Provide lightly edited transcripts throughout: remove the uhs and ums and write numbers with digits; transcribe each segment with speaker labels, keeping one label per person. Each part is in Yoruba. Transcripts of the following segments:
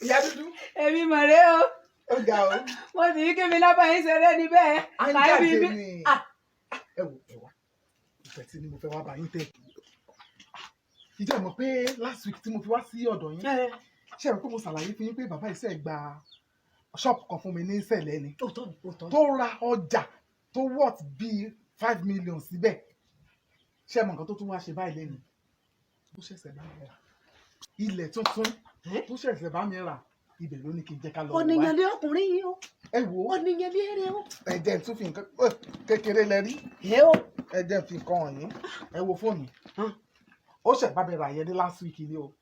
Speaker 1: Ìyá dúdú.
Speaker 2: Èmi mọ̀ rẹ́ o.
Speaker 1: Ó ga o.
Speaker 2: Mo sì ní kí mi lábàá yín ṣeré ní bẹ́ẹ̀.
Speaker 1: À ń
Speaker 2: Kàí
Speaker 1: jáde ni.
Speaker 2: Ah.
Speaker 1: Ẹ wò, ẹ wá, ìfẹ́ tí ni mo fẹ́ wá bá yín tẹ̀. Ìjẹ́ mọ̀ pé last week tí mo fi wá sí ọ̀dọ̀ yín, ṣé ẹ rò pé mo ṣàlàyé fún yín pé bàbá iṣẹ́ gba ṣọ́ọ̀pù kan fún mi ní ìṣẹ̀lẹ̀ ni?
Speaker 2: Òótọ́ ni, òótọ́ ni.
Speaker 1: Tó ra ọjà tó worth bíi 5 million síbẹ̀. Ṣé ẹ mọ̀ nǹkan tó tún wá ṣe báyìí lẹ́nu? Tó ṣẹ̀ṣẹ̀ bá mi rà ilẹ̀ tuntun, tó ṣẹ̀ṣẹ̀ bá mi rà ibẹ̀, ló ní kí n jẹ́ ká lọ wò.
Speaker 2: Ọ̀nìyàn
Speaker 1: wá.
Speaker 2: lé ọkùnrin yìí o.
Speaker 1: Ẹ wò ó.
Speaker 2: Ọ̀nìyàn lé eré o.
Speaker 1: Ẹ jẹ́ n tún fi nǹkan kékeré lẹ rí.
Speaker 2: Ẹ o.
Speaker 1: Ẹ jẹ́ n fi nǹkan hàn yín. Ẹ wo fóònù. Ó ṣẹ̀ bá mi rà yẹn ní last week ni o,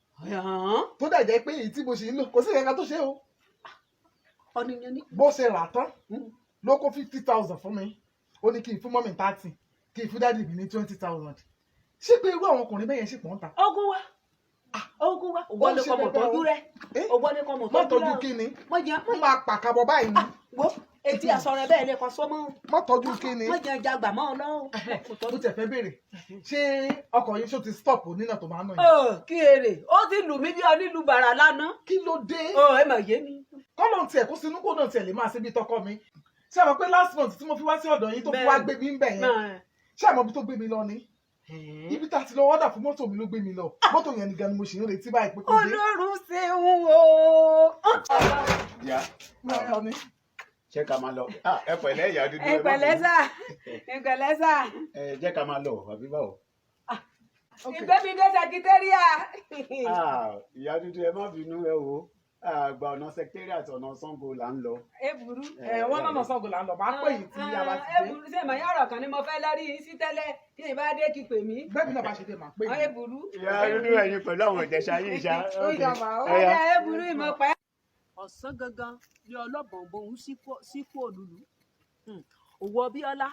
Speaker 1: tó dẹ̀ jẹ́ pé èyí tí mo ṣì ń lò, kò sí ìyẹn tó ṣe o.
Speaker 2: Ọ̀nìyàn ní.
Speaker 1: Bó ṣe rà tán ló kó 50,000 fún mi. Ó ní kí n fún mummy 30, kí n fún daddy mi ní 20,000. Ṣé pé irú àwọn ọkùnrin bẹ́ẹ̀ yẹn ṣì pọ̀ ń ta?
Speaker 2: Ogun wa, ogun wa, òwò lè
Speaker 1: ṣe
Speaker 2: kọ́ mọ̀
Speaker 1: bẹ́ẹ̀
Speaker 2: tọ́jú
Speaker 1: o.
Speaker 2: rẹ.
Speaker 1: Eh?
Speaker 2: Òwò lè kọ́ mọ̀
Speaker 1: Má
Speaker 2: tọ́jú
Speaker 1: tọ́jú
Speaker 2: rẹ.
Speaker 1: kí ni?
Speaker 2: Mọ̀ jẹ́.
Speaker 1: Mo máa pàkàbọ̀ báyìí ni.
Speaker 2: Wo etí aṣọ rẹ bẹ́ẹ̀ lè kọ́ sọ́mọ́.
Speaker 1: Má tọ́jú kí ni?
Speaker 2: Mọ̀ jẹ́ jagbà mọ́ ọ lọ́wọ́.
Speaker 1: Mo tẹ̀ fẹ́ béèrè, ṣé ọkọ̀ yìí ṣó ti stop nínà tó máa ń nà yín?
Speaker 2: Ọ kí èrè, ó ti lù mí bí onílù bàrà lánàá.
Speaker 1: Kí ló dé?
Speaker 2: Ọ ẹ mà yé mi.
Speaker 1: Kọ́lọ̀ tiẹ̀ kó sinú, kó náà tiẹ̀ lè máa ṣe bí tọkọ mi. Ṣé àmọ́ pé last month tí mo fi wá sí ọ̀dọ̀ yín, tó fi wá gbé mi ń bẹ̀ yẹn, ṣé àmọ́ bí tó gbé mi lọ ni? Ibi tá a ti lọ order fún mọ́tò mi ló gbé mi lọ. Mọ́tò yẹn nìkan ni mo ṣì ń retí báyìí pé kó dé.
Speaker 2: Ọlọ́run ṣeun o.
Speaker 3: Ìyá.
Speaker 1: Mọ́ ni.
Speaker 3: Ṣé ká máa lọ? Ah, ẹ pẹ̀lẹ́, ìyá dúdú.
Speaker 2: Ẹ
Speaker 3: Ẹ má
Speaker 2: pẹ̀lẹ́
Speaker 3: bínú.
Speaker 2: Sà, ẹ pẹ̀lẹ́ sà.
Speaker 3: Ẹ jẹ́ ká máa lọ, àbí báwo?
Speaker 2: Ìgbẹ́mi dé secretariat.
Speaker 3: Ah, ìyá dúdú, ẹ má bínú. Ẹ wò ó, àgbà ọ̀nà secretariat, ọ̀nà Ṣàngó là ń lọ.
Speaker 2: Ẹ burú.
Speaker 1: Ẹ wọ́n náà Ṣàngó là ń lọ. Máa pè yín tí a bá ti
Speaker 2: Ẹ
Speaker 1: dé.
Speaker 2: burú. Ṣé màá yàrá kan ni mo fẹ́ lórí yín sí tẹ́lẹ̀? Kí n bá dé, kí pè mí.
Speaker 1: Bẹ́ẹ̀ mi náà bá ṣe dé, máa pè
Speaker 2: Ẹ
Speaker 1: yín.
Speaker 2: burú.
Speaker 3: Ìyá dúdú, ẹ̀yin pẹ̀lú àwọn Ìjẹ̀ṣà yìí ṣá.
Speaker 1: Ó yá màá, ó.
Speaker 3: Ẹ yá.
Speaker 2: Ẹ burú, ìmọ̀ pẹ́. Ọ̀sán gangan ni ọlọ́bọ̀nbọ̀n síkú òlùlù òwò Bíọ́lá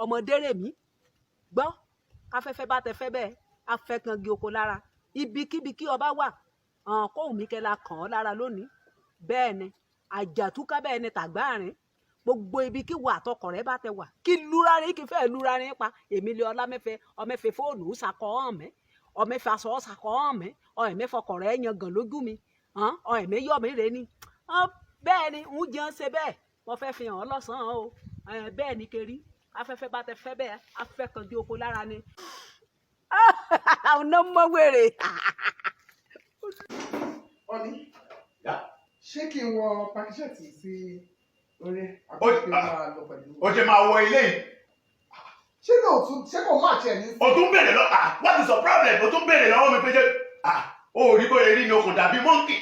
Speaker 2: ọmọdérèmí gbọ́. Káfẹ́fẹ́ bá tẹ fẹ́ bẹ́ẹ̀, afẹ́kangi oko lára. Ibikíbi kí ọba wà, kóhùn mi kẹla kàn ọ́ lára lónìí. Bẹ́ẹ̀ ni àjàtúká, bẹ́ẹ̀ ni tàgbáàrin. Gbogbo ibi kí wà àtọkọ rẹ bá tẹ wà, kí lúrarin, kí fẹ́ lúrarin pa èmi lé ọlá mẹ́fẹ́ ọmẹ́fẹ́ fóònù ṣàkọ́ hàn mẹ́, ọmẹ́fẹ́ aṣọ ṣàkọ́ hàn mẹ́, ọ̀ẹ̀mẹ́fọkọ̀ rẹ yangàn lójú mi, ọ̀ẹ̀mẹ́ yọ̀ mí rẹ ni. Bẹ́ẹ̀ ni ń jẹun ṣe bẹ́ẹ̀. Mo fẹ́ fi hàn ọ́ lọ́sàn-án o. Bẹ́ẹ̀ ni keri afẹ́fẹ́ bá tẹ fẹ́ bẹ́ẹ̀, afẹ́ kan di oko lára ni. Àwọn ọmọ wèrè.
Speaker 1: Ọ̀ní,
Speaker 3: Yá.
Speaker 1: ṣé kí n wọ pakíṣẹ́ẹ̀tì sí orí àbí kí n máa lọ pẹ̀lú?
Speaker 4: O ṣe máa wọ ilé yìí.
Speaker 1: Ṣé kò tún, ṣé kò má tiẹ̀ ní?
Speaker 4: O tún béèrè lọ. Ah, what is your problem? O tún béèrè lọ́wọ́ mi pé ṣé, ah, o ò rí bóyá rí ni, o kò dàbí monkey.